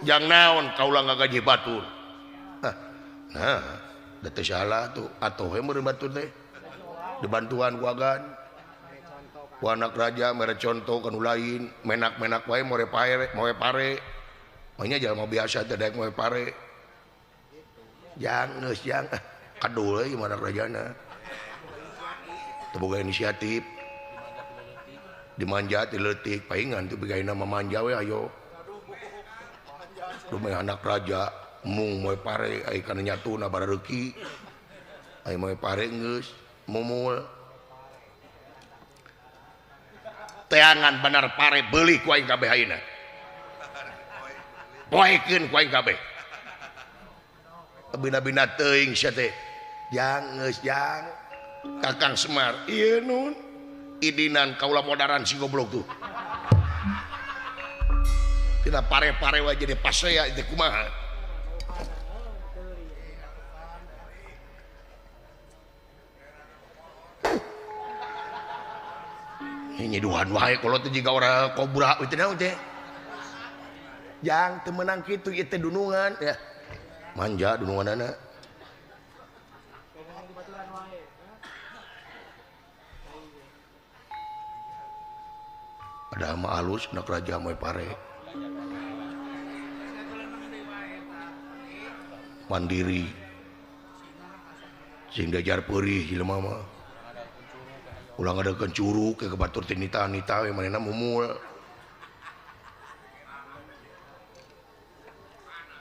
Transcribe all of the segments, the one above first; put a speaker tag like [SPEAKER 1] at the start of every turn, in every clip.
[SPEAKER 1] Jang naon kaula ngagaji batur. Nah, da teu salah tuh atuh we meureun batur teh. Dibantuan ku agan. Ku anak raja mere contoh ka nu lain, menak-menak wae more pare, moe pare. Manya jalma biasa teh daek moe pare. Jang geus jang kadul euy anak rajana. Teu boga inisiatif. Dimanja ti leutik paingan teu bigaina mamanja we ayo. Dumeh anak raja mung moe pare ai kana nyatuna barareuki. Ai moe pare geus mumul. Teangan benar pare beuli ku aing kabeh ayeuna. Poekeun ku aing kabeh. Bina-bina teuing sia teh. Jang geus jang. Kakang Semar, ieu nun. Idinan kaula modaran si goblok tuh. Tina pare-pare wae jadi pasea teh kumaha. Nyiduhan wae kolot teh jiga orang kobra teh naon teh. Jang teu meunang kitu ieu teh dunungan ya. Manja dununganana. Padahal mah alus anak raja moe pare. Mandiri. Sing diajar peurih jelema mah. Ulah ngadeukkeun curug ke batur teh nita-nita we manehna mumul.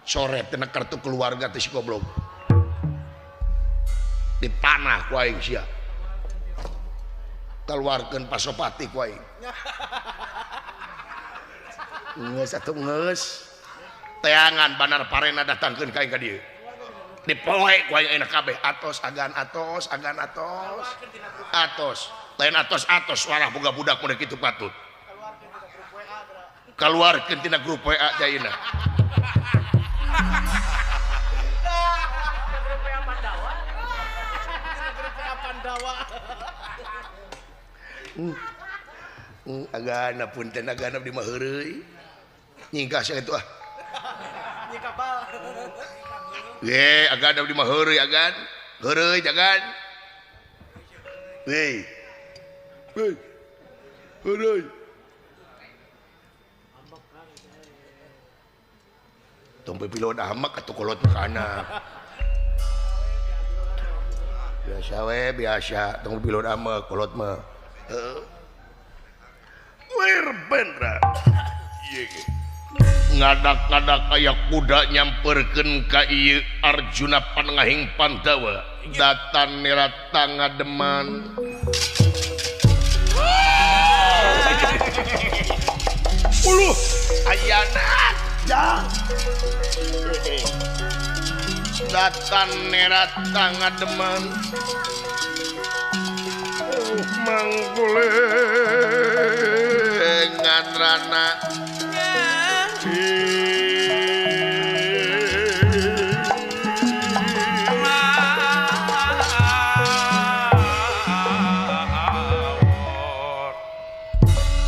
[SPEAKER 1] Coret tina kartu keluarga teh si goblok. Dipanah ku aing sia. Keluarkeun pasopati ku aing. Geus atuh geus. Teangan banar parena datangkeun ka aing ka dieu. Dipoe ku aing ayeuna kabeh atos agan atos agan atos. Atos. Lain atos-atos suara boga budak mun kitu patut. Kaluarkeun tina grup WA teh ayeuna.
[SPEAKER 2] Grup WA Pandawa. Grup WA Pandawa.
[SPEAKER 1] Agana punten agana di mah heureuy. Nyingkah sia kitu ah.
[SPEAKER 2] Nyingkah bal.
[SPEAKER 1] Ye, agana di mah heureuy agan. Heureuy agan. Hei. Hei. Heureuy. Tong pipilon amak atuh kolot mah ka anak. Biasa we, biasa tong pipilon amak kolot mah. Heeh. Lir bendra. Ieu ge. Ngadak-ngadak aya kuda nyamperkeun ka ieu Arjuna panengahing Pandawa. Datan nerata ngademan. Uluh, ayana jang. Datan nerata ngademan. Manggulengan rana.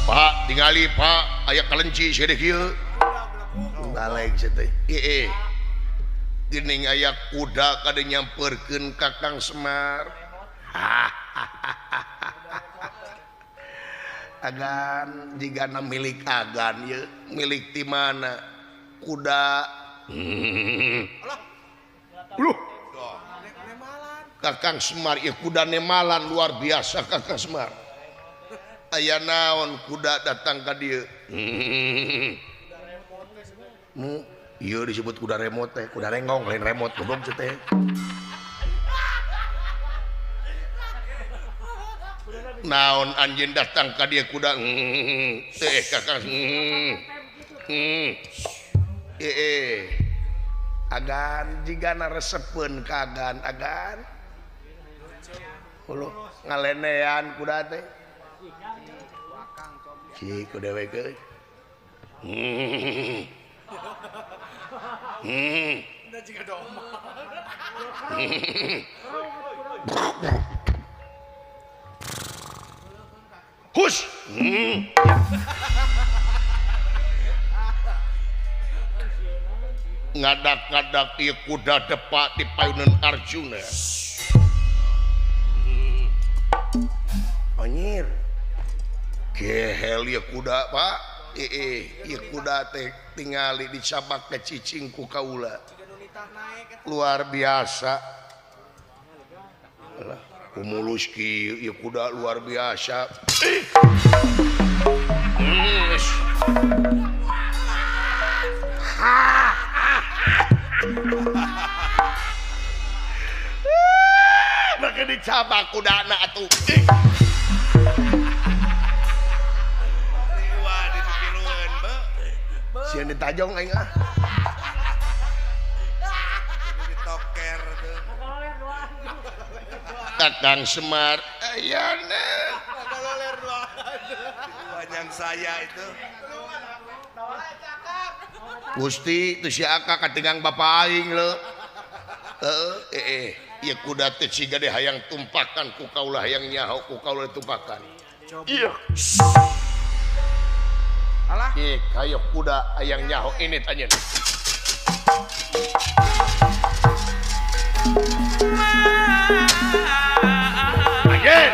[SPEAKER 1] Pak, tingali Pak, aya kalenci sia kieu. Balik sia teh. Ieu. Geuning aya kuda kade nyamperkeun ka Kang Semar. Agan jigana milik agan ye, milik ti mana? Kuda. Luh. Kakang Semar ieu kuda nemalan luar biasa Kakang Semar. Aya naon kuda datang ka dieu? Mu ieu disebut kuda remote teh, kuda renggong lain remote goblok teh. Naon anjeun datang ka dieu kuda teh Kakang. Agan jigana resepeun ka agan agan. Uluh ngalenean kuda teh. Si kuda we ke. Hus. Ngadak-ngadak ieu kuda depak di payunan Arjuna. Anjir. Gehel ieu kuda, Pak. Ieu kuda teh tingali dicabak ke cicing ku kaula. Luar biasa. Alah, kumulus kieu ieu kuda luar biasa. Maka dicabak kudana atuh. Sieun ditajong aing ah.
[SPEAKER 2] Ditoker tuh.
[SPEAKER 1] Kakang Semar ayana.
[SPEAKER 2] Wanyang saya itu.
[SPEAKER 1] Gusti teu si Aka katingang bapa aing leuh. Heeh, ieu kuda teh siga de hayang tumpakan ku kaula hayang nyaho ku kaula ditumpakan. Iya.
[SPEAKER 2] Alah.
[SPEAKER 1] Ih, kayo kuda hayang nyaho ini tanyeun. Anjeun.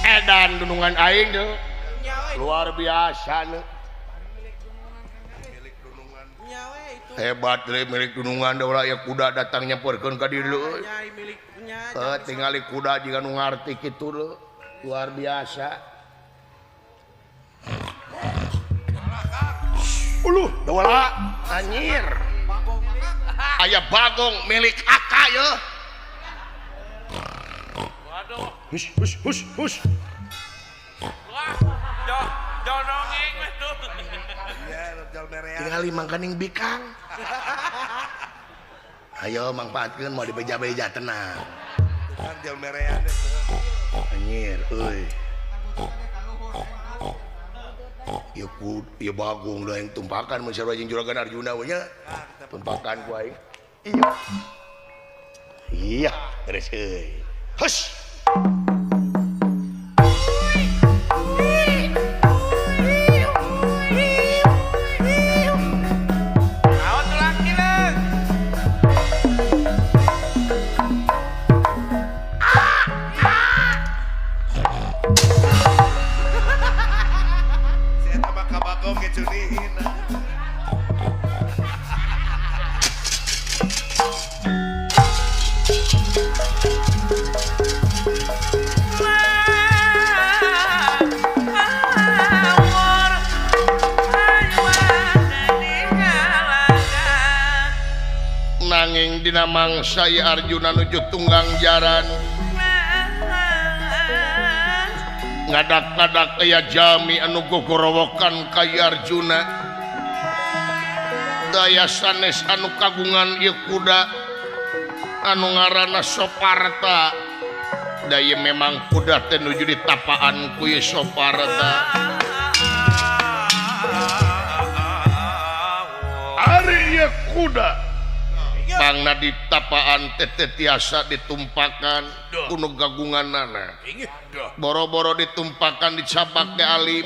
[SPEAKER 1] Edan dunungan aing teu. Luar biasa nu. Hebat deui milik dunungan da ulah ieu kuda datang nyamperkeun ka dieu euy. Tingali kuda jiga nu ngarti kitu leuh. Luar biasa. Uluh, dawala anjir. Aya bagong milik Aka ye.
[SPEAKER 3] Waduh.
[SPEAKER 1] Hus hus hus hus.
[SPEAKER 3] Wah, dongeng we tuh.
[SPEAKER 1] Tingali mangkaning bikang. Ayo mangpaatkeun mau dibeja-beja tenang. Anjir euy. Ieu ieu bagong da yang tumpakan mun sarua jeung Juragan Arjuna we nya. Tumpakan ku aing. Iya. Iya, beres euy. Hus. Nanging dina mangsa Arjuna nuju tunggang jaran ngadak-ngadak aya jami anu gogorowokan ka Arjuna daya sanes anu kagungan ieu kuda anu ngaranna Soparta daya memang kuda teh nuju ditapaan ku ieu Soparta. Ari ieu kuda pangna ditapaan teh tiasa ditumpakan kuno gagunganana boro-boro ditumpakan dicabak teh alim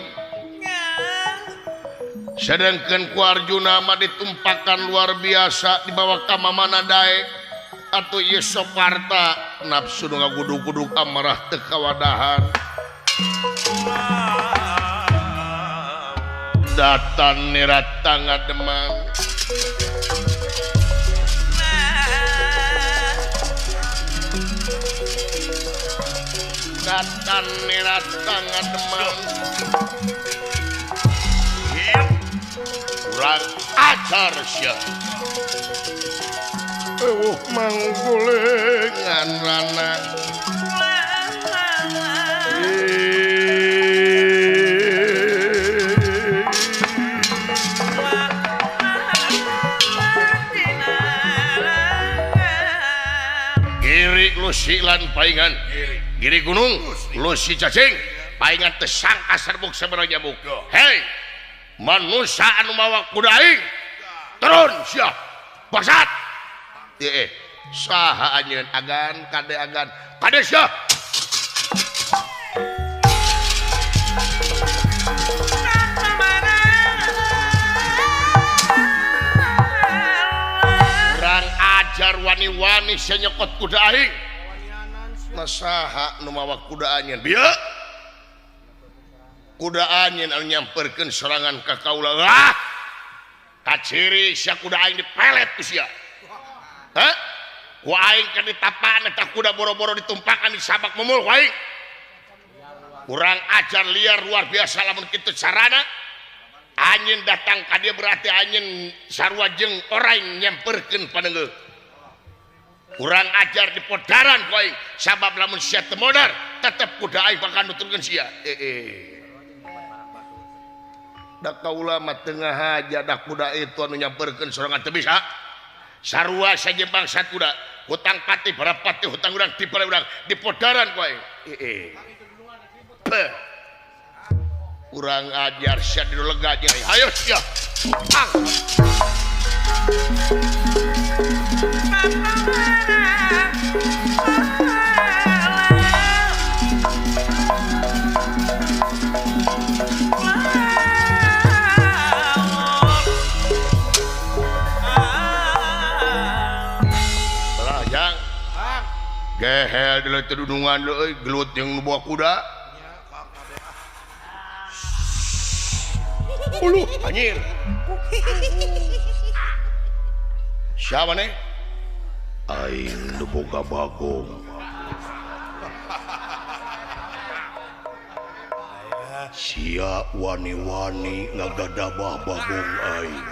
[SPEAKER 1] sedangkan ku Arjuna mah ditumpakan luar biasa dibawa ka mamana daek atuh ieu Soparta nafsu nu ngagudug-gudug amarah teu kawadahan datan nirata ngademang datan nirata ngademang kurang ajar sia eueuh manggulengan rana Giri lusi lan paingan Giri gunung lusi cacing paingan teu sangka serbuk sabaraha nyamuk. Hei manusia anu mawa kuda aing turun sia bangsat. Saha anjeun agan kade agan kade sia. wani-wani sia nyokot kuda aing. Masaha nu mawa kuda anjeun? Bieu. Kuda anjeun anu nyamperkeun sorangan ka kaula. Ah! Kaciri sia kuda aing dipelet ku sia. Hah? Ku aing kan ditapaan eta kuda boro-boro ditumpakan disabak mumul ku aing. Kurang ajar liar luar biasa lamun kitu carana. Anjeun datang ka dieu berarti anjeun sarua jeung orang nyamperkeun panenggeuh. Kurang ajar di podaran ku aing sabab lamun sia teu modar tetep kuda aing bakal nuturkeun sia. Da kaula mah teu ngahaja da kuda itu anu nyamperkeun sorangan teu bisa. Sarua saja bangsat kuda, hutang pati barapati hutang urang dipare urang di podaran ku aing. Kurang ajar sia di lega jeung aing. Hayo sia. Ang. Lah jang. Gehel di leuteut dunungan euy gelut jeung nu bawa kuda. Uluh, anjir. Siapa nih? Aing nu boga bagong. Sia wani-wani ngagadabah bagong aing.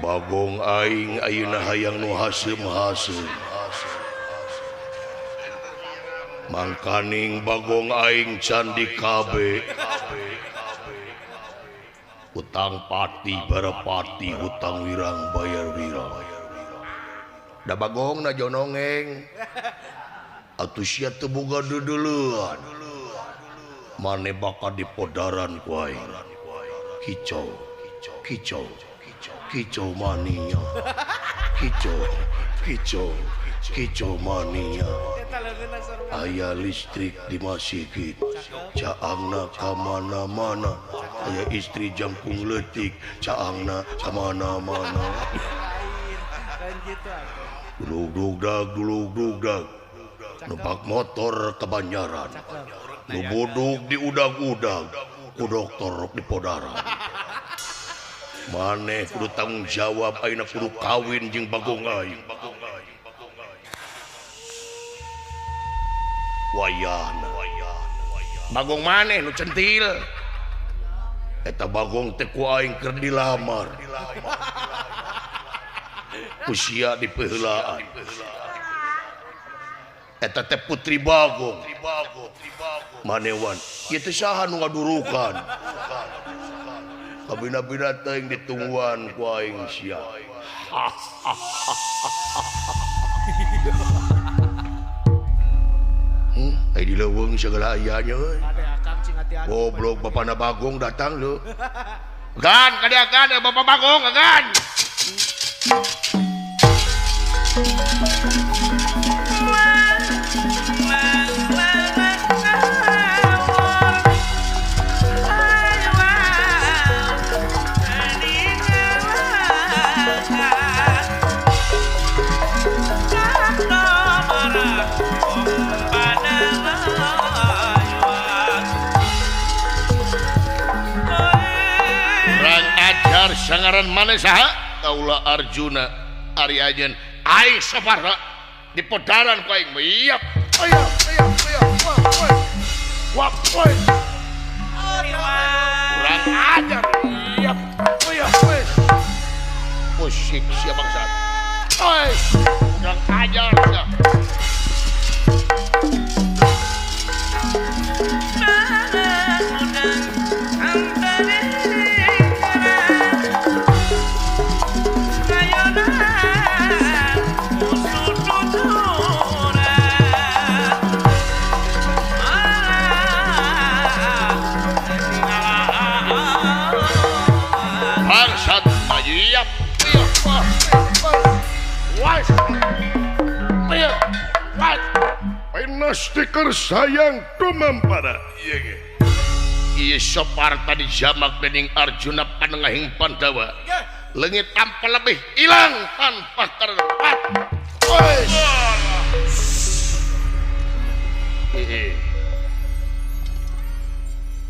[SPEAKER 1] Bagong aing ayeuna hayang nu haseum-haseum. Mangkaning bagong aing can dikabe. Hutang pati barapati hutang wirang bayar wirang. Da bagongna jonongeng. Atuh sia teu boga deudeuleun. Mane bakal dipodaran ku aing. Kicau, kicau, kicau mania. Kicau, kicau, kicau mania. Aya listrik di masjid, caangna ka mana-mana. Aya istri jangkung leutik, caangna ka mana-mana. Dulug-dugdag, dulug-dugdag. Numpak motor ke Banjaran. Nu bodog di udag-udag, ku dokter di podaran. Maneh kudu tanggung jawab ayeuna kudu kawin jeung bagong aing. Wayahna bagong maneh nu centil. Eta bagong teh ku aing keur dilamar. Ku sia dipeuheulaan. Eta teh putri bagong. Manewan ieu teh saha nu ngadurukan? Kabina-bina teuing ditungguan ku aing sia. Ai di leuweung segala aya nya euy. Goblok bapana Bagong datang leu. Gan kadiakan Bapak Bagong gan. Sangaran maneh saha? Kaula Arjuna ari ajeun aing sabarna di podaran ku aing. Iap. Aya aya aya wah wah. Kurang ajar. Iap. Aya weh. Musik sia bangsa. Oi, kurang ajar sia. Stiker sayang tumampada. Ieu Soparta dijamak dening Arjuna panengahing Pandawa. Leungit tanpa lebih hilang tanpa terdapat.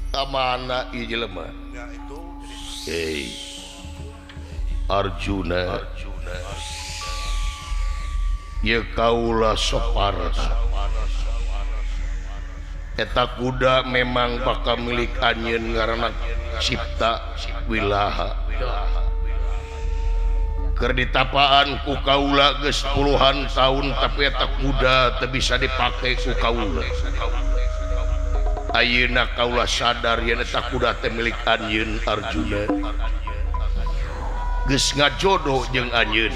[SPEAKER 1] Kamana ieu jelema?
[SPEAKER 2] Ya itu.
[SPEAKER 1] Hei. Arjuna. Ye kaula Soparta. Eta kuda memang bakal milik anjeun ngaranna Cipta Wilaha. Keur ditapaan ku kaula geus puluhan tahun tapi eta kuda teu bisa dipake ku kaula. Ayeuna kaula sadar yen eta kuda teh milik anjeun Arjuna. Geus ngajodoh jeung anjeun.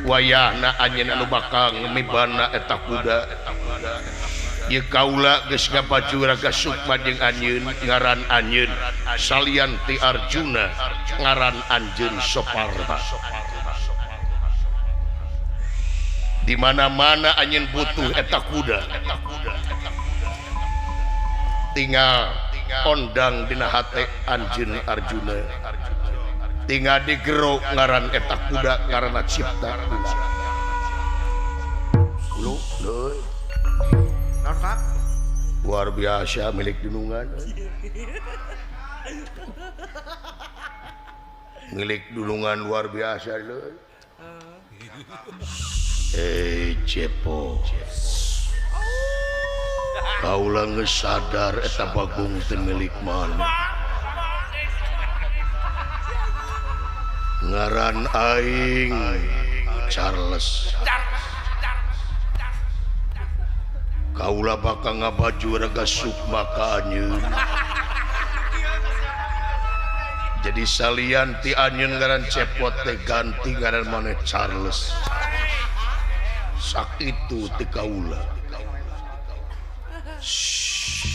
[SPEAKER 1] Wayahna anjeun anu bakal ngemibana eta kuda. Ye kaula geus ngabaju raga sukma jeung anjeun ngaran anjeun salian ti Arjuna ngaran anjeun Soparta. Di mana-mana anjeun butuh eta kuda. Tinggal ondang dina hate anjeun Arjuna. Tinggal digero ngaran eta kuda ngaranna Cipta. Lu leuy. Luar biasa milik dunungan. Milik dunungan luar biasa leuy. Eh Cepo. Kaula geus sadar eta Bagong teh milik mana. Ngaran aing Charles. Kaula bakal ngabaju raga sukma ka anjeun. Jadi salian ti anjeun ngaran Cepot teh ganti ngaran maneh Charles. Sakitu ti kaula.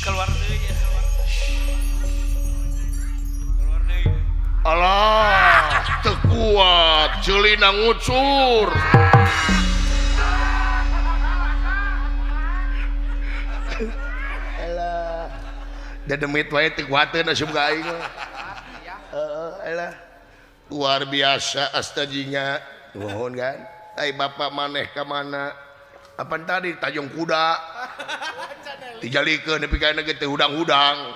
[SPEAKER 3] Keluar deui. Keluar deui.
[SPEAKER 1] Alah, teu kuat, ceulina ngucur. Elah. Dedemit wae teu kuateun asup ka aing. Heeh, elah. Luar biasa astajinga. Nuhun kan. Ai bapak maneh ka mana? Apan tadi tajong kuda. Dijalikeun nepi ka ayeuna ge teu hudang-hudang.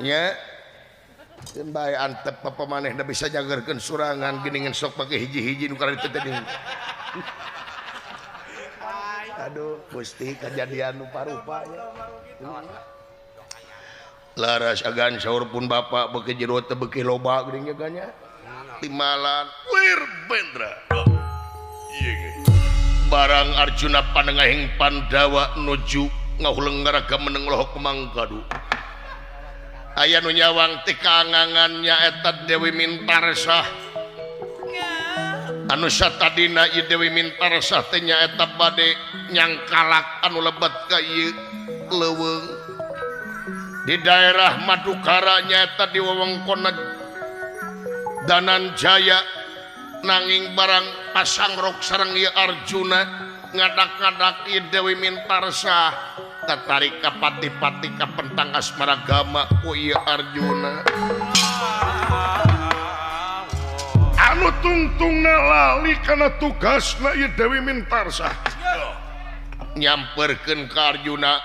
[SPEAKER 1] Nya. Keun bae antep bapak maneh da bisa nyageurkeun surangan geuningan sok pake hiji-hiji nu kararitu teh. Aduh, Gusti kejadian rupa-rupa ya. Laras agan sahur pun bapak beuki jero teh beuki loba geuning jaganya. Timalan Wir Bendra. Barang Arjuna panengahing Pandawa nuju ngahuleng ngaraga meneng lohok mangkadu. Aya nu nyawang ti kaangangan nyaeta Dewi Mintarsah. Anu satadina ieu Dewi Mintarsah teh nyaeta bade nyangkalak anu lebet ka ieu leuweung. Di daerah Madukara nyaeta di wewengkon Dananjaya nanging barang pasangrok sareng ieu Arjuna ngadak-ngadak ieu Dewi Mintarsah tatarik ka pati-pati kapentang asmaragama ku ieu Arjuna. Anu tungtungna lali kana tugasna ieu Dewi Mintarsah. Nyamperkeun ka Arjuna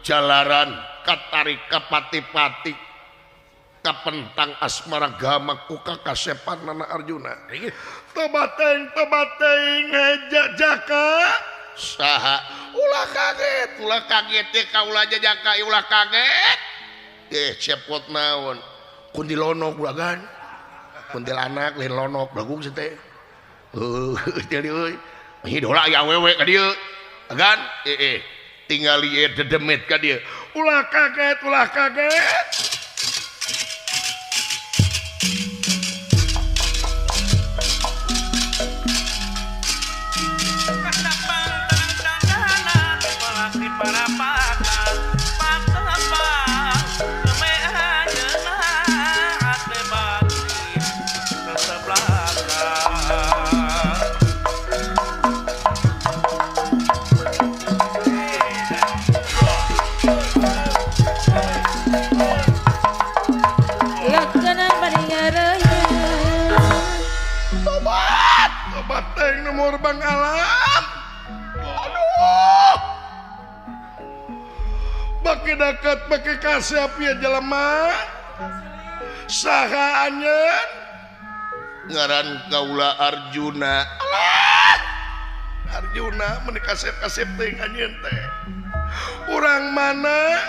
[SPEAKER 1] jalaran katarik ka pati-pati kapentang asmaragama ku kakasepanana Arjuna. Tobateng heja jaka saha ulah kaget teh kaula jajaka ulah kaget cepot naon kuntilonok ulagan kuntilanak lain lonok lagung teh heuh teh euy hidola aya awewe ka dieu agan tinggal ieu dedemit ka dieu ulah kaget ulah kaget.
[SPEAKER 2] Oh.
[SPEAKER 1] tepang alam. Aduh. Bake dekat bake kasep ya jelema. Saha anjeun? Ngaran kaula Arjuna. Alah. Arjuna meuni kasep-kasep teuing anjeun teh. Urang mana?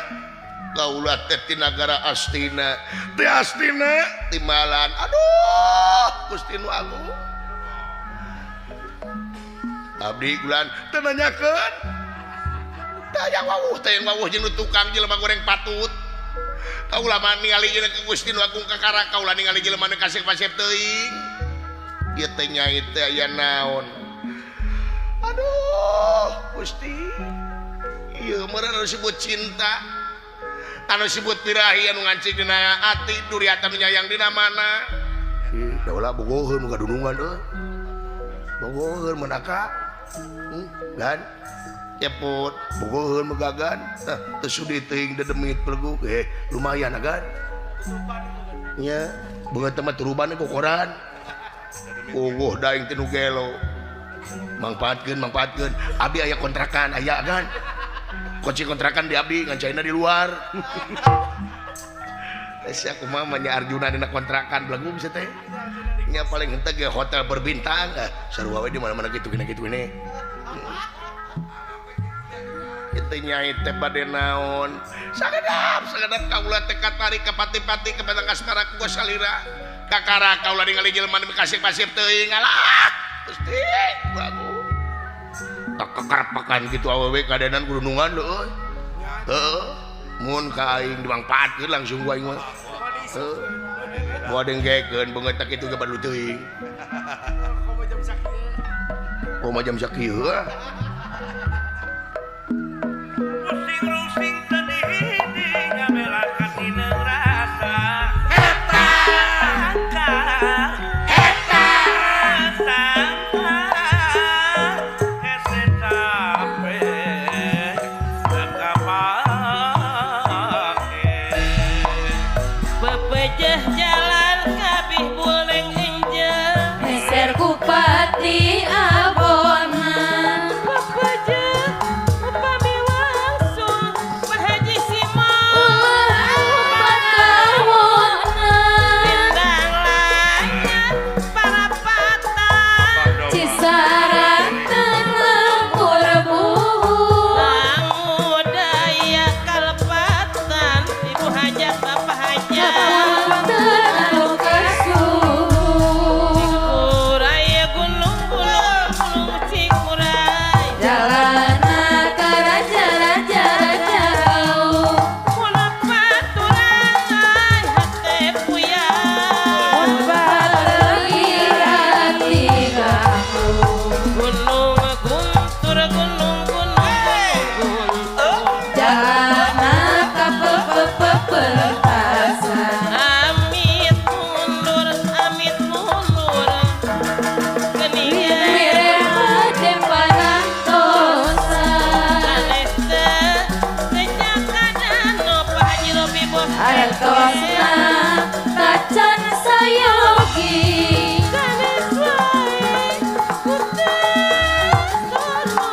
[SPEAKER 1] Kaula teh ti nagara Astina. Ti Astina timbalan. Aduh, Gusti nu agung. Abdi gulan teu nanyakeun. Tah yang wawuh teh yang wawuh jeung nu tukang jelema goreng patut. Kaula mah ningali jeung Gusti nu agung kakara kaula ningali jelema nu kasep-kasep teuing. Ieu teh nyai teh aya naon. Aduh, Gusti. Ieu meureun anu disebut cinta. Anu disebut birahi anu ngancik dina ati duriatan nyayang dina mana. Ih, daulah bogoheun muka dunungan euy. Bogoheun menaka. Gan cepot bogoheun megagan. Tah teu sudi teuing dedemit pelegu. Lumayan agan. Nya, beungeut mah turuban ku koran. Uguh daing teh nu gelo. Mangpaatkeun mangpaatkeun. Abdi aya kontrakan aya kan. Kunci kontrakan di abdi ngancaina di luar. Sia kumaha mah nya Arjuna dina kontrakan belegu bisa teh. Nya paling henteu ge hotel berbintang. Sarua we di mana-mana kitu gini kitu ini. Itu nyai teh bade naon. Sakedap sakedap kaula teh katarik ka pati-pati ka Batang Asmara ku salira. Kakara kaula ningali jelema nu kasep-kasep teuing alah. Gusti, bagus. Tak kekarpakan gitu awewe kadenan gunungan leuh. Heeh. Mun ka aing dimangpaatkeun langsung ku aing mah. Heuh. Moal denggekeun beungeut tak kitu ge baru teuing. Komo jam sakieu.
[SPEAKER 3] Rusing-rusing teu dihidi ngabelakan dina rasa. Eta eta sangka hese capek kapake. Bepejeh jalan kabih buleng enjeh
[SPEAKER 4] Meser kupati abona.
[SPEAKER 5] Bepejeh upami wangsul Pak Haji Simon.
[SPEAKER 4] Ulah upat kawona.
[SPEAKER 5] Bintang langit parapatan
[SPEAKER 4] Cisaranten lembur buhu.
[SPEAKER 5] Langudaya kalepatan Ibu hajat Bapak hajat.
[SPEAKER 4] Hapunten anu kasuhun.
[SPEAKER 5] Cikuray gunung gunung gunung Cikuray.
[SPEAKER 4] Jalana karaja raja raja raung.
[SPEAKER 5] Mun paturan hate puyang.
[SPEAKER 4] Mun pateuing ati kaku.
[SPEAKER 5] Gunung guntur gunung gunung guntur.
[SPEAKER 4] Jalana kapepepepertasan.
[SPEAKER 5] Amit mundur amit mundur. Geningan
[SPEAKER 4] Mirer bade parantosan.
[SPEAKER 5] Sanes teu teu Pak Haji Robi bos.
[SPEAKER 4] Artosna tacan sayogi.
[SPEAKER 5] Sanes wae ku teu sono.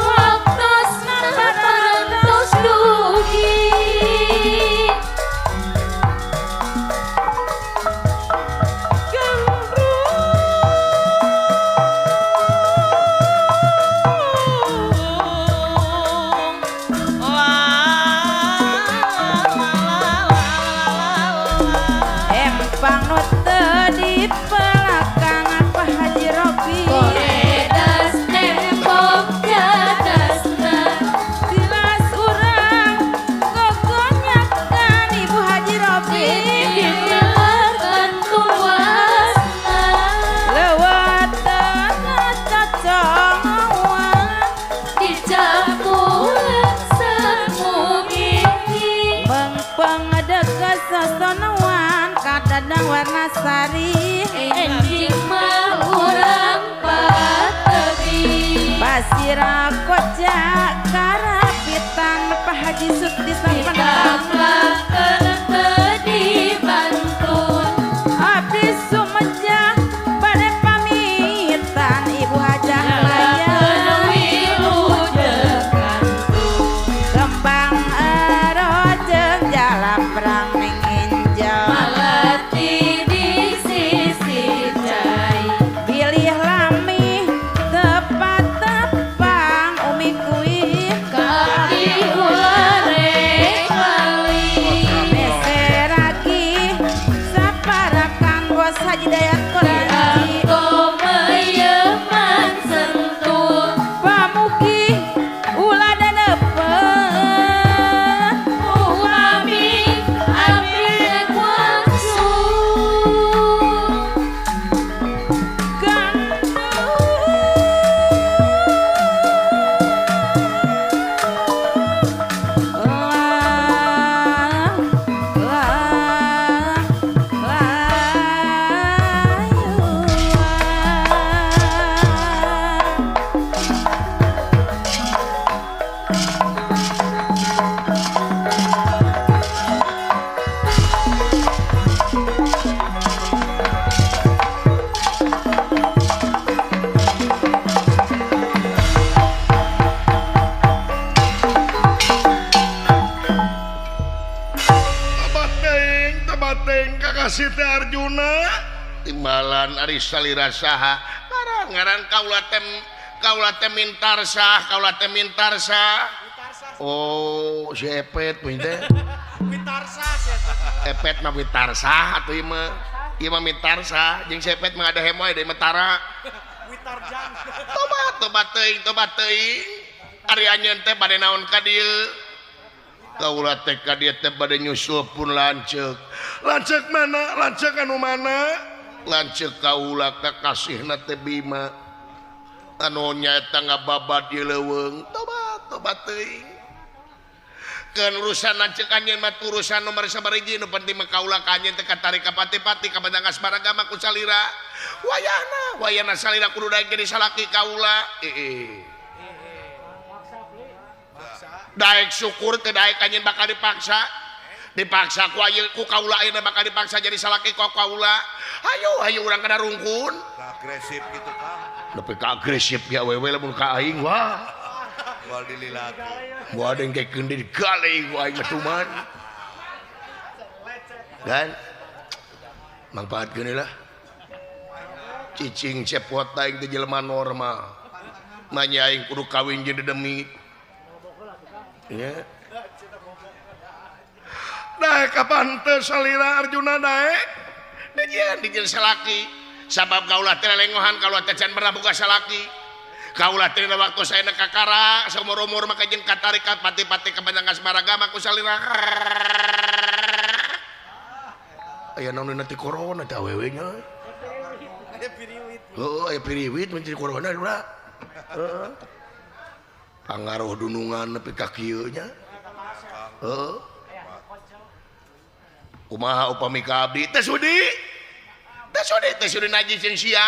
[SPEAKER 4] Waktosna parantos dugi.
[SPEAKER 5] Gembrung
[SPEAKER 6] Empang nu teu di pelakangan Pak Haji Robi.
[SPEAKER 4] Koredas tembok jadasna.
[SPEAKER 6] Tilas urang gogonyakan Ibu Haji Robi.
[SPEAKER 4] Dimelarkan tuasna.
[SPEAKER 6] Lewat tanah cocongan.
[SPEAKER 4] Dicampuran samumini.
[SPEAKER 6] Mengpeng deket sosonoan kadadang warna sari.
[SPEAKER 4] Enjing mah urang patebi.
[SPEAKER 6] Pasira kocak karapitan Pak Haji Suti sampenan.
[SPEAKER 4] Ditamlakeun teu dibantun.
[SPEAKER 6] Abdi sumejah bade pamitan Ibu Hajah. Bos Haji Dayat Koranji
[SPEAKER 4] Komeyeman sentul
[SPEAKER 6] Pamuki ulah danepet
[SPEAKER 4] Upami abdi wangsul
[SPEAKER 1] Kakasih teh Arjuna timbalan ari salira saha ngaran kaula teh mintarsah kaula teh mintarsah. Oh si Epet punya teh
[SPEAKER 2] Mitarsah si eta
[SPEAKER 1] Epet mah Witarsah atuh ieu mah ieu mah Mitarsah jeung si Epet mah ada hemoy deui mah tara
[SPEAKER 2] Witarjan.
[SPEAKER 1] Tobat teuing ari anjeun teh bade naon ka dieu kaula teh ka dieu teh bade nyusul pun lanceuk. Lanceuk mana? Lanceuk anu mana? Lanceuk kaula kakasihna teh Bima anu nyaeta ngababad di leuweung. Tobat teuing. Keun urusan lanceuk anjeun mah urusan nomor sabariji nu penting mah kaula ka anjeun teh katarik ka pati-pati ka Bandang Asmaragama ku salira. Wayahna salira kudu daek jadi salaki kaula. Daek syukur teh daek anjeun bakal dipaksa. Dipaksa ku ayeuna ku kaula ayeuna bakal dipaksa jadi salaki ku kaula. Hayu urang kana rungkun.
[SPEAKER 7] Agresif gitu Kang.
[SPEAKER 1] Nepi ka agresif ge awewe lamun ka aing wah.
[SPEAKER 7] Moal dililaki.
[SPEAKER 1] Moal dengkekeun deui digalih ku aing mah tuman. Kan? Mangpaatkeun lah. Cicing cepot aing teh jelema normal. Manya aing kudu kawin jeung dedemit. Ya. Daek kapan teu salira Arjuna daek? Dijieun salaki. Sabab kaula teh lengohan kaula teh can pernah boga salaki. Kaula teh dina waktu saena kakara saumur-umur maka jeung katarik ka pati-pati ka Bandang Asmaragama ku salira. Aya naon dina ti corona teh awewe nya.
[SPEAKER 2] Aya piriwit.
[SPEAKER 1] Heuh aya piriwit mun ti corona ulah. Heeh. Pangaruh dunungan nepi ka kieu nya. Heeh. Kumaha upami ka abdi teh sudi. Teh sudi najis jeung sia.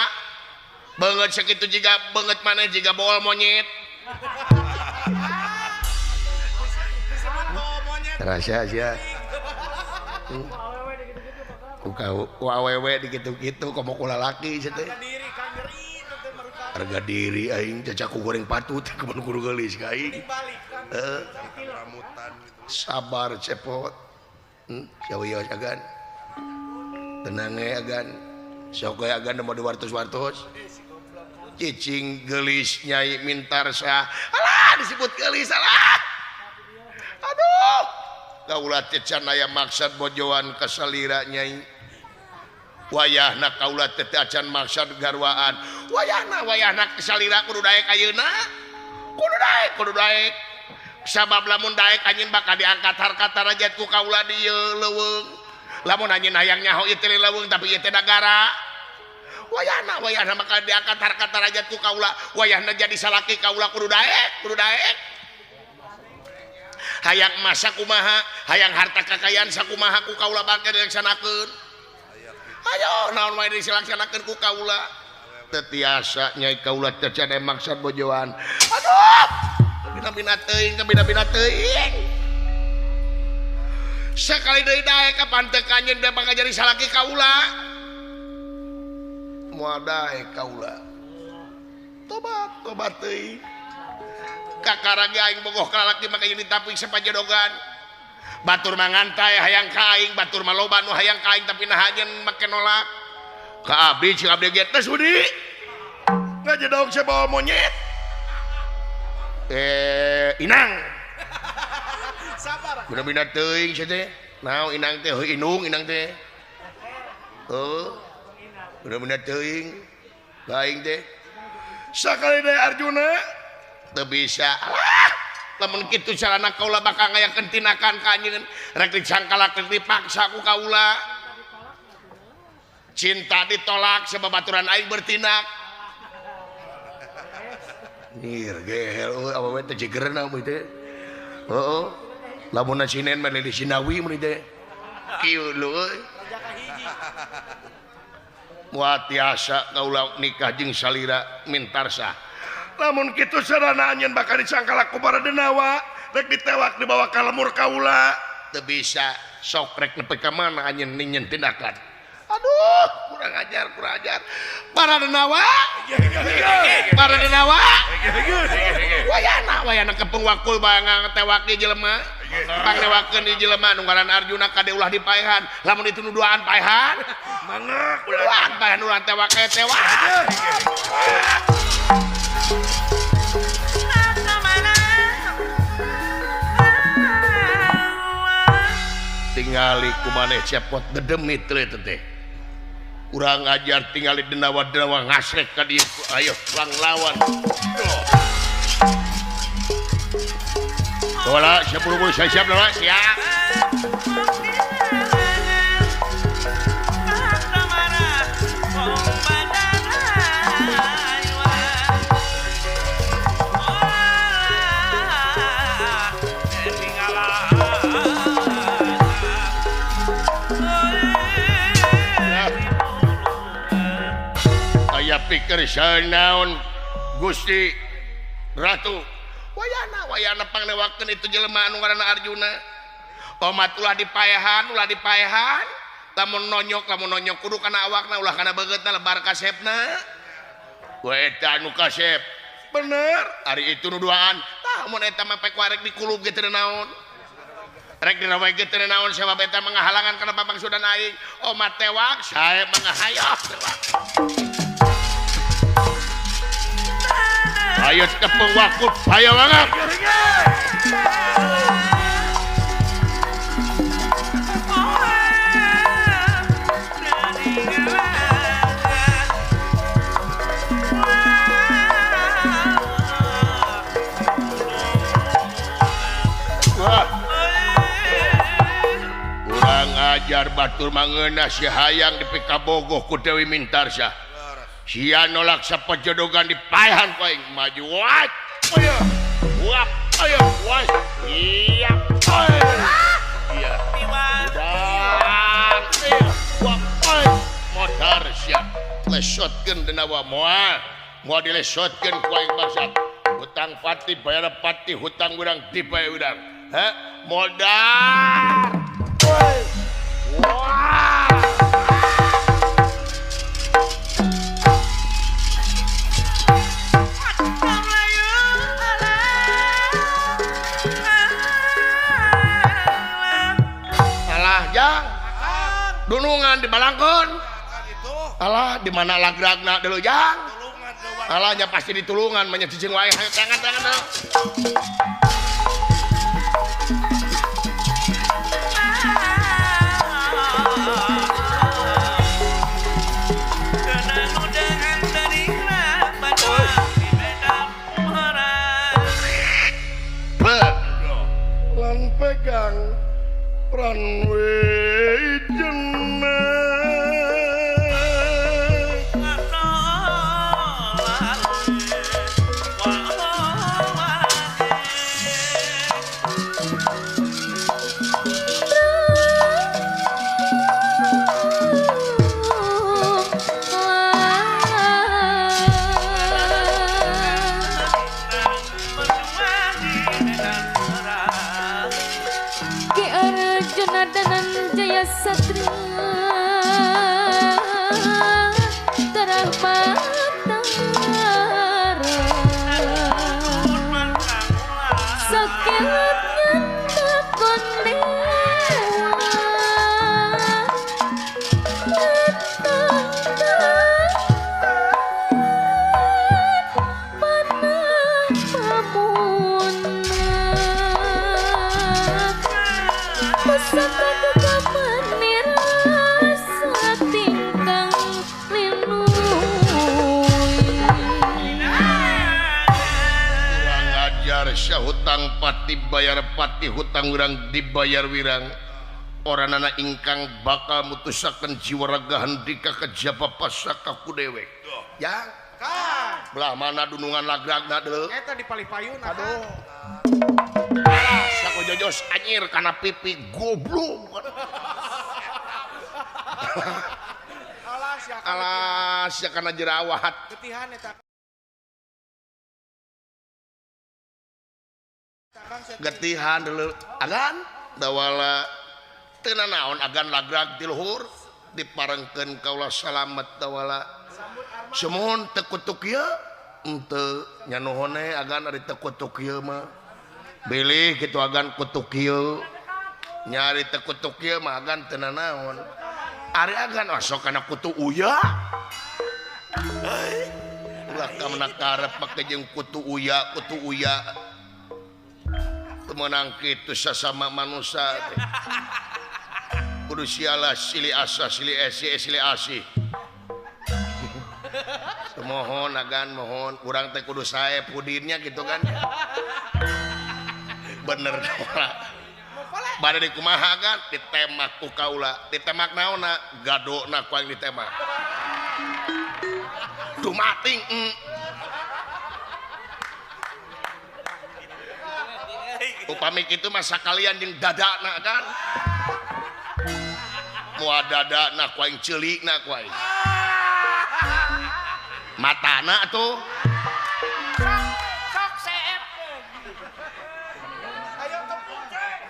[SPEAKER 1] Beungeut sakitu jiga beungeut maneh jiga bool monyet. Rasa sia. Ku ku awewe dikitu-kitu komo ku lalaki sia teh. Harga diri aing cacaku goreng patut kebun kudu geulis ka aing. Heeh. Sabar cepot. Sawios agan. Tenang we agan. Sok we agan mau diwartos-wartos. Cicing geulis Nyai Mintarsah. Alah disebut geulis alah. Aduh. Kaula teh can aya maksad bojoan ka salira Nyai. Wayahna kaula teh acan maksad garwaan. Wayahna salira kudu daek ayeuna. Kudu daek. Sabab lamun daek anjeun bakal diangkat harkat darajat ku kaula di ieu leuweung. Lamun anjeun hayang nyaho ieu teh leuweung tapi ieu teh nagara. Wayahna bakal diangkat harkat darajat ku kaula. Wayahna jadi salaki kaula kudu daek. Hayang emas sakumaha, hayang harta kakayaan sakumaha ku kaula bakal dilaksanakeun. Ayo naon wae dilaksanakeun ku kaula. Teu tiasa Nyai kaula teh can aya maksad bojoan. Aduh! Bina-bina teuing. Sekali deui daek kapan teu ka anjeun bakal jadi salaki kaula. Moal daek kaula. Tobat teuing. Kakara ge aing bogoh ka lalaki maka jeung ditampik sapajodogan. Batur mangantai hayang ka aing, batur mah loba nu hayang ka aing tapi naha anjeun make nolak. Ka abdi cing abdi ge teh sudi. Ngajedog sabawa monyet. Inang.
[SPEAKER 2] Sabar.
[SPEAKER 1] Bina-bina teuing sia teh. Naon inang teh heuh indung inang teh. Heuh. Bener-bener teuing aing teh sakali deui Arjuna teu bisa. Alah, lamun kitu carana kaula bakal ngayakeun tinakan ka anjeun rek dicangkalak rek dipaksa ku kaula. Cinta ditolak sebab aturan aing bertindak. Nir gehel euy awewe teh jegerna mun teh. Heeh. Lamun sinen mah di Sinawi mun teh. Kieu leuy. Moal tiasa kaula nikah jeung salira Mintarsah. Lamun kitu sarana anjeun bakal dicangkalak ku para denawa, rek ditewak dibawa ka lemur kaula. Teu bisa sok rek nepi ka mana anjeun ninyeun tindakan. Aduh, kurang ajar, kurang ajar. Para denawa, para denawa. Wayana, wayana kepung wakul bae ngatewak di jelema. Pangnewakeun di jelema nu ngaran Arjuna kade ulah dipaehan. Lamun itu nu duaan paehan, mangga ulah paehan ulah tewak e tewak. Tingali kumaneh cepot dedemit teh teh. Kurang ajar tingali denawa-denawa ngasrek ka dieu. Ayo lang lawan. Dola siap buru-buru siap siap dola siap. Pikir naon Gusti Ratu wayana wayana pangnewakeun itu jelema anu ngaranna Arjuna. Omat ulah dipaehan lamun nonyok kudu kana awakna ulah kana beungeutna lebar kasepna. We eta anu kasep bener ari itu nu duaan tah mun eta mah pek warek dikulub ge teu naon rek dirawe ge teu naon sabab eta manghalangan kana pamangsudan aing. Omat tewak sae mangahayoh tewak. Ayo kepung wakut, ayo banget. Wah. Kurang ajar batur mangeunah si hayang dipikabogoh ku Dewi Mintarsah. Sia nolak sapejodogan dipaehan ku aing maju wat. Ayo. Wap, ayo, was. Iya. Iya. Udang. Wap, ayo. Modar sia. Lesotkeun denawa moal. Moal dilesotkeun ku aing bangsat. Hutang pati bayar pati, hutang urang dibayar urang. Heh, modar. Wah. Dunungan di balangkon. Alah di mana lagragna deuleu jang. Alahnya pasti ditulungan manya cicing wae hayo tangan tangan. Lan pegang runway.
[SPEAKER 4] Pusaka kemenira.
[SPEAKER 1] Syah hutang pati bayar pati hutang wirang dibayar wirang oranana ingkang bakal mutusaken jiwa raga handika kejaba pasaka ku dewek yang belah mana dunungan lagragna deuleu
[SPEAKER 2] eta di palih payun.
[SPEAKER 1] Aduh saku jojos anjir kana pipi goblok. Alas ya kana jerawat
[SPEAKER 2] getihan eta.
[SPEAKER 1] Getihan dulu agan dawala teu nanaon agan lagrag ti luhur diparengkeun kaula salamet dawala sumuhun teu kutuk ieu henteu nya nuhun agan ari teu kutuk ieu mah bilih kitu agan kutuk ieu nyari teu kutuk ieu mah agan teu nanaon ari agan osok kana kutu uya ulah ka mana karep make jeung kutu uya kutu uya menang kitu sasama manusia kudu siala silih asa silih esi silih asih mohon agan mohon urang teh kudu sae pudinnya gitu kan bener ora bade di kumaha kan ditemak ku kaula ditemak naonna gadona ku aing ditemak dumating. Upami kitu mah sakalian jeung dadana kan moal dadana ku aing ceulikna ku aing matana atuh
[SPEAKER 3] sok seep
[SPEAKER 2] ayo tepung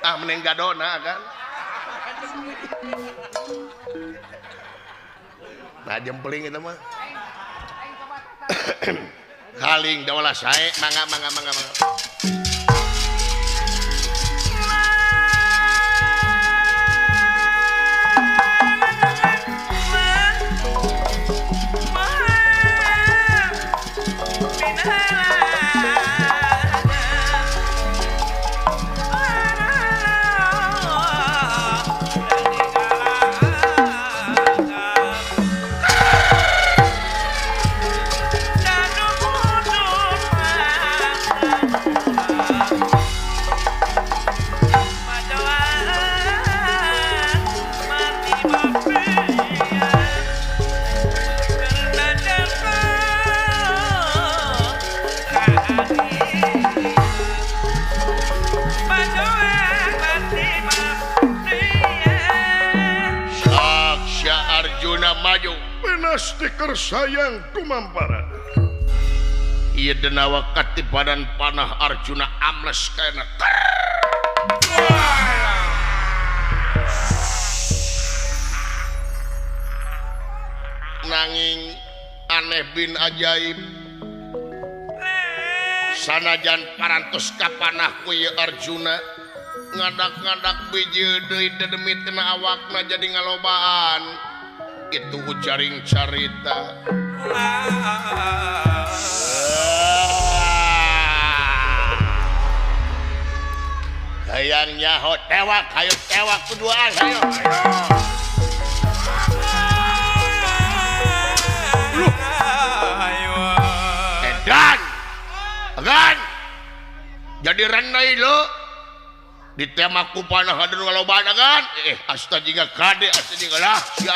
[SPEAKER 1] ah mending gadona kan nah jempeling eta mah kaling dawala sae mangga mangga mangga mangga. Stiker sayang tumamparan ieu denawa katibadan panah Arjuna amles kana nanging aneh bin ajaib sanajan parantos kapanah ku ieu Arjuna ngadak-ngadak biji deui dedemit tina awakna jadi ngalobaan itu ujaring carita. Hayang nyaho tewak, hayo tewak keduaan, hayo. Edan, agan, jadi renai lo, ditemak ku panah hadir ngalobaan agan, asta jiga kade, asta jiga lah, ya.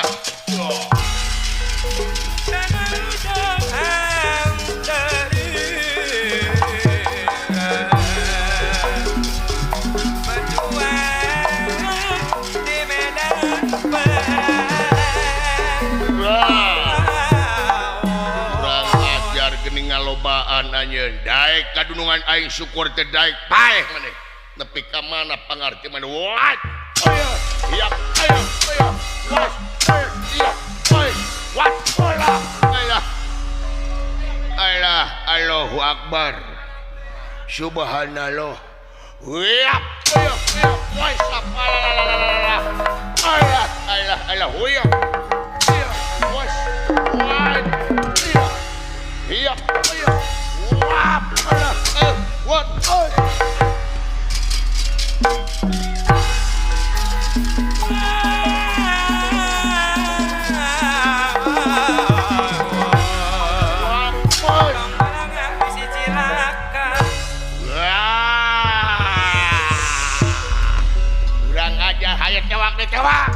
[SPEAKER 1] Kurang ajar geuning ngalobaan anjeun. Daek kadunungan aing syukur teh daek paeh maneh. Nepi ka mana pangarti maneh. Wat. Ayo, iya, ayo, ayo. Wat. Iya, ayo. Wat. Alah, alah. Alah, Allahu Akbar. Subhanallah. Iya, ayo, ayo. Wai sapalalalala. Alah, alah, alah. Iya. Iya, was. Wat. Iya. Iya, iya. Wap, alah. Wat. coba.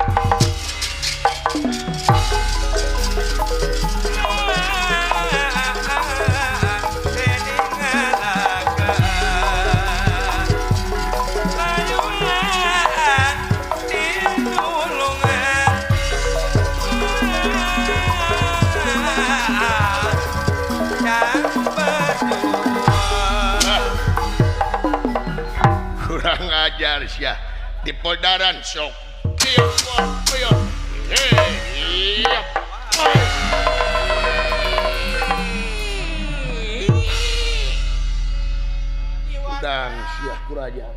[SPEAKER 1] Kurang ajar sia di podaran sok. Hutang sia kuraja.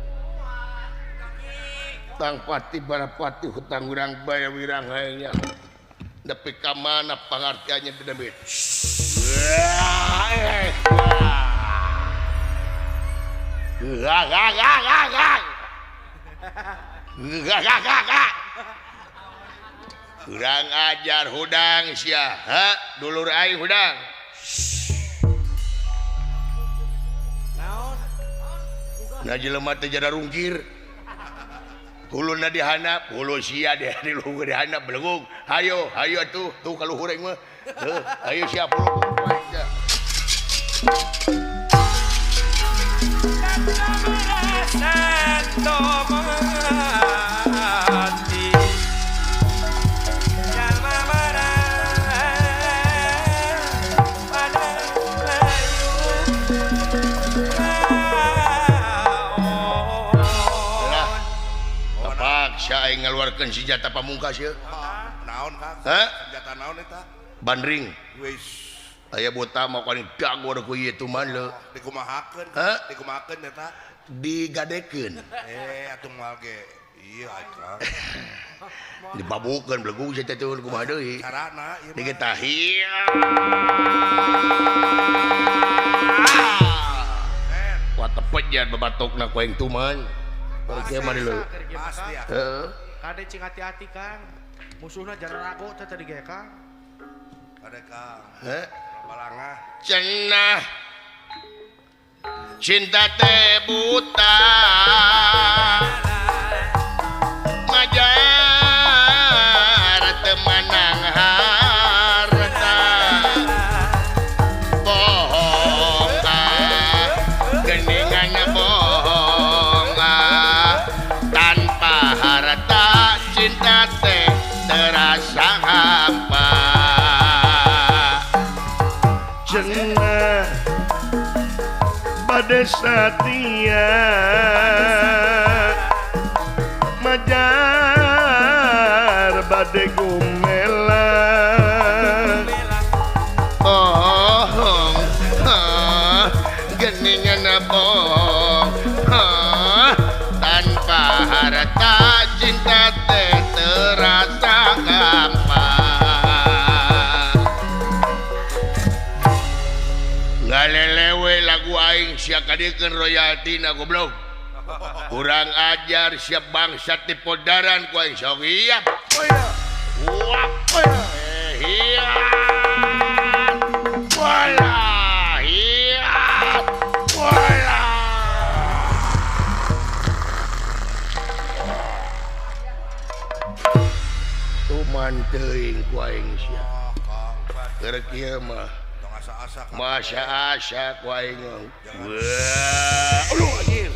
[SPEAKER 1] Hutang pati barapati hutang wirang baya wirang hayangnya. Nepi ka mana pangartiannya teu debit. Kurang ajar hudang sia, ha? Dulur aing hudang. Nah jelema teh jada rungkir. Huluna dihandap, hulu sia di luhur dihandap belegung. Hayo, hayo atuh, tuh ka luhur aing mah. Heuh, hayo sia puluh. Aing ngaluarkeun senjata pamungkas ieu.
[SPEAKER 7] Naon Kang? Senjata naon eta?
[SPEAKER 1] Bandring.
[SPEAKER 7] Wis.
[SPEAKER 1] Aya buta mah paling dagor ku ieu tuman leu.
[SPEAKER 7] Dikumahakeun? Dikumahakeun eta?
[SPEAKER 1] Digadekeun.
[SPEAKER 7] Atuh moal ge. Ieu Kang.
[SPEAKER 1] Dibabukeun belegung sia teh kumaha deui?
[SPEAKER 7] Carana ieu mah.
[SPEAKER 1] Digetahi. Wah tepejan babatokna ku aing tuman. Oke mah deuleu.
[SPEAKER 7] Pasti ya.
[SPEAKER 1] Heeh.
[SPEAKER 2] Kade cing hati-hati Kang. Musuhna jararago teh tadi ge Kang.
[SPEAKER 7] Kade Kang.
[SPEAKER 1] Heh.
[SPEAKER 7] Balangah.
[SPEAKER 1] Cenah. Cinta teh buta. Majar teu manang harta. Bohong ah, geuningan bohong ah. Tanpa harta cinta teh terasa hampa.
[SPEAKER 8] Cenah bade satia majar bade gumela.
[SPEAKER 1] Bohong ah, geuningan bohong ah, tanpa harta cinta teh terasa gampang. Ngalelewe lagu aing sia kadiekeun royaltina goblok. Kurang ajar sia bangsat di podaran ku aing sok iap. Wah, iya. Walah, iya. Walah. Tuman teuing ku aing sia. Keur kieu mah masa asa ku aing. Wah, aduh anjir.